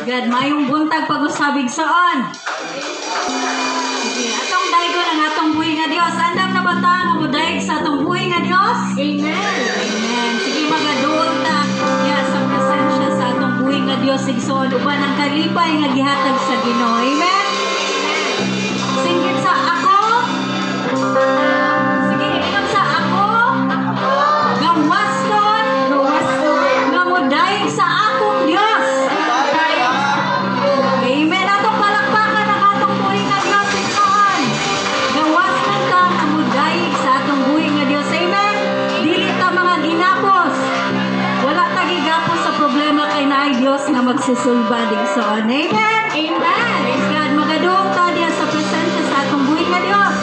God. Mayong buntag pag-usab, igsoon. Sige, atong daygon ang atong buhi nga Dios. Andam na ba ta nga modayeg sa atong buhi nga Dios? Amen. Amen. Sige, magaduol ta ya sa presensya sa atong buhi nga Dios, igsoon, uban ang kalipay nga gihatag sa Ginoo. Amen. Singgit sa ako. Sige, ingon sa ako. Gawaston. Gawaston. Nga modayeg sa akong Dios. Amen. Atong palakpakan ang atong buhi nga Dios, igsoon. Gawas man ta nga modayeg sa atong buhi nga Dios. Amen. Dili ta mga ginapos. Wala ta gigapos sa problema kay naay Dios nga magsusulbad, igsoon. Amen. Amen. Praise God. Magaduol ta diya sa presensya sa atong buhi nga Dios.